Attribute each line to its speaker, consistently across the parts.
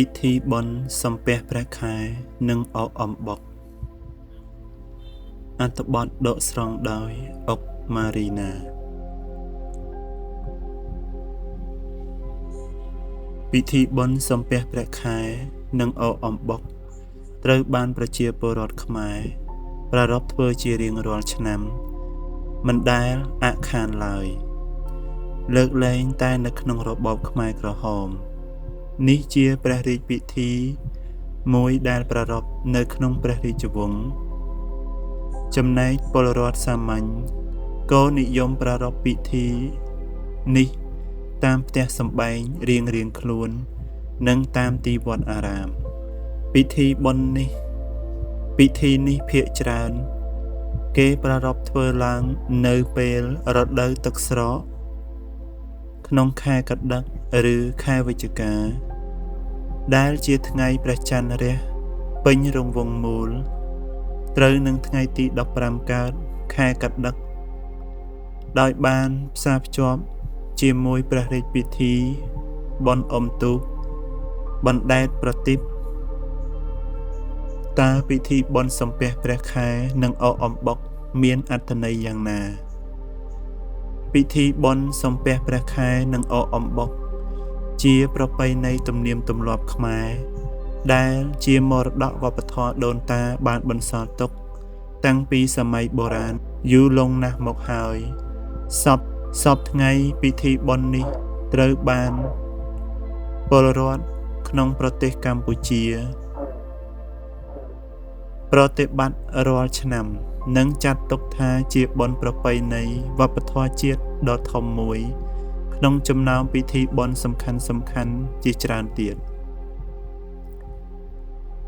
Speaker 1: ពិធីបុណ្យសំពះព្រះខែ និងអកអំបុក អត្ថបទដកស្រង់ដោយ អុក ម៉ារីណា ពិធីបុណ្យសំពះព្រះខែ និងអកអំបុក ត្រូវបានប្រជាពលរដ្ឋខ្មែរ ប្រារព្ធធ្វើជារៀងរាល់ឆ្នាំ មិនដែលអាក់ខានឡើយ លើកលែងតែនៅក្នុងរបបខ្មែរក្រហម នេះជាព្រះរាជពិធីមួយដែលប្រារព្ធនៅក្នុងព្រះរាជវង្ស ចំណែកពលរដ្ឋសាមញ្ញក៏និយមប្រារព្ធពិធីនេះតាមផ្ទះសម្បែងរៀងៗខ្លួន និងតាមទីវត្តអារាម ពិធីបុណ្យនេះ ពិធីនេះភាគច្រើន គេប្រារព្ធធ្វើឡើងនៅពេលរដូវទឹកស្រក ក្នុងខែកត្តិក ឬខែវិច្ឆិកា ដែលជាថ្ងៃព្រះច័ន្ទរះពេញរង្វង់មូល ត្រូវនឹងថ្ងៃទី15កើតខែកត្តិក ដោយបានផ្សារភ្ជាប់ជាមួយព្រះរាជពិធីបុណ្យអុំទូក បណ្ដែតប្រទីប តើពិធីបុណ្យសំពះព្រះខែ និងអកអំបុកមានអត្ថន័យយ៉ាងណា? ពិធីបុណ្យសំពះព្រះខែ និងអកអំបុក ជាប្រពៃណីទំនៀមទម្លាប់ខ្មែរ ដែលជាមរតកវប្បធម៌ដូនតាបានបន្សល់ទុក តាំងពីសម័យបុរាណយូរលង់ណាស់មកហើយ សព្វថ្ងៃពិធីបុណ្យនេះត្រូវបានពលរដ្ឋក្នុងប្រទេសកម្ពុជា ប្រតិបត្តិរាល់ឆ្នាំ និងចាត់ទុកថាជាបុណ្យប្រពៃណីវប្បធម៌ជាតិដ៏ធំមួយ ក្នុងចំណោមពិធីបុណ្យសំខាន់ៗជាច្រើនទៀត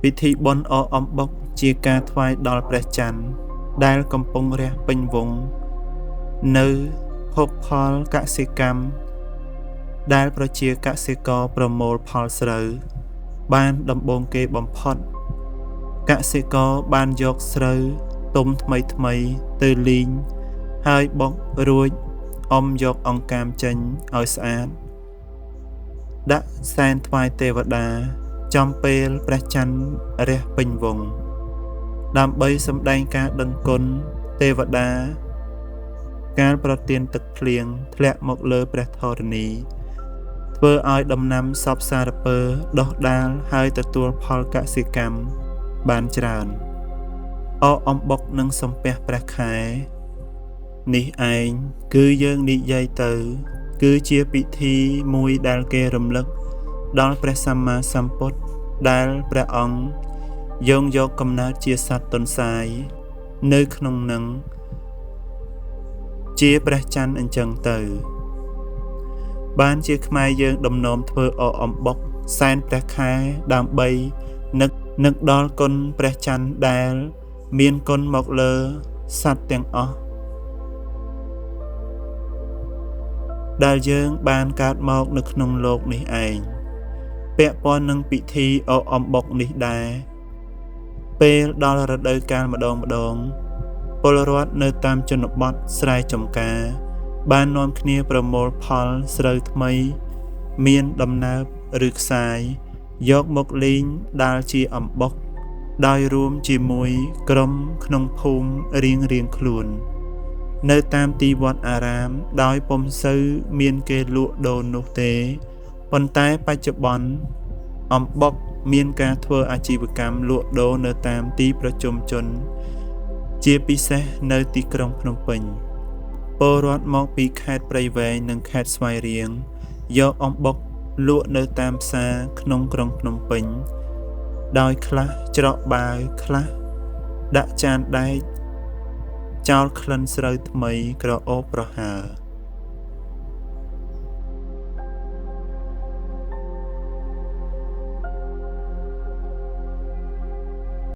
Speaker 1: ពិធីបុណ្យអកអំបុកជាការថ្វាយដល់ព្រះច័ន្ទដែលកំពុងរះពេញវង្សនៅភោគផលកសិកម្មដែលប្រជាកសិករប្រមូលផលស្រូវបានដំបូងគេបំផុត កសិករបានយកស្រូវទុំថ្មីៗទៅលីងហើយបុករួចអុំយកអង្កាមចេញឲ្យស្អាត ដាក់សែនថ្វាយទេវតាចំពេលព្រះច័ន្ទរះពេញវង្ស ដើម្បីសម្ដែងការដឹងគុណទេវតាកាលប្រទានទឹកភ្លៀងធ្លាក់មកលើព្រះធរណី ធ្វើឲ្យដំណាំសពសារពើដុះដាលហើយទទួលផលកសិកម្មបានច្រើន អកអំបុកនិងសំពះព្រះខែ នេះឯងគឺយើងនិយាយទៅ គឺជាពិធីមួយដែលគេរំលឹកដល់ព្រះសម្មាសម្ពុទ្ធដែលព្រះអង្គយាងយកកំណើតជាសត្វទន្សាយនៅក្នុងនឹងជាព្រះច័ន្ទអញ្ចឹងទៅ បានជាខ្មែរយើងដំណំធ្វើអកអំបុកសែនព្រះខែដើម្បីនឹកដល់គុណព្រះច័ន្ទដែលមានគុណមកលើសត្វទាំងអស់ដែលយើងបានកើតមកនៅក្នុងលោកនេះឯង ពាក់ព័ន្ធនឹងពិធីអកអំបុកនេះដែរ ពេលដល់រដូវកាលម្ដងម្ដង ពលរដ្ឋនៅតាមជនបទស្រែចម្ការ បាននាំគ្នាប្រមូលផលស្រូវថ្មី មានដំណើបឬខ្សាយ យកមកលីងដាល់ជាអំបុក ដោយរួមជាមួយក្រុមក្នុងភូមិរៀងៗខ្លួន នៅតាមទីវត្តអារាមដោយពុំសូវមានគេលក់ដូរនោះទេ ប៉ុន្តែបច្ចុប្បន្នអំបុកមានការធ្វើអាជីវកម្មលក់ដូរនៅតាមទីប្រជុំជន ជាពិសេសនៅទីក្រុងភ្នំពេញ ពលរដ្ឋមកពីខេត្តព្រៃវែងនិងខេត្តស្វាយរៀង យកអំបុកលក់នៅតាមផ្សារក្នុងក្រុងភ្នំពេញ ដោយខ្លះច្រកបាវខ្លះដាក់ចានដែកចោលក្លិនស្រូវថ្មីក្រអូបប្រហើរ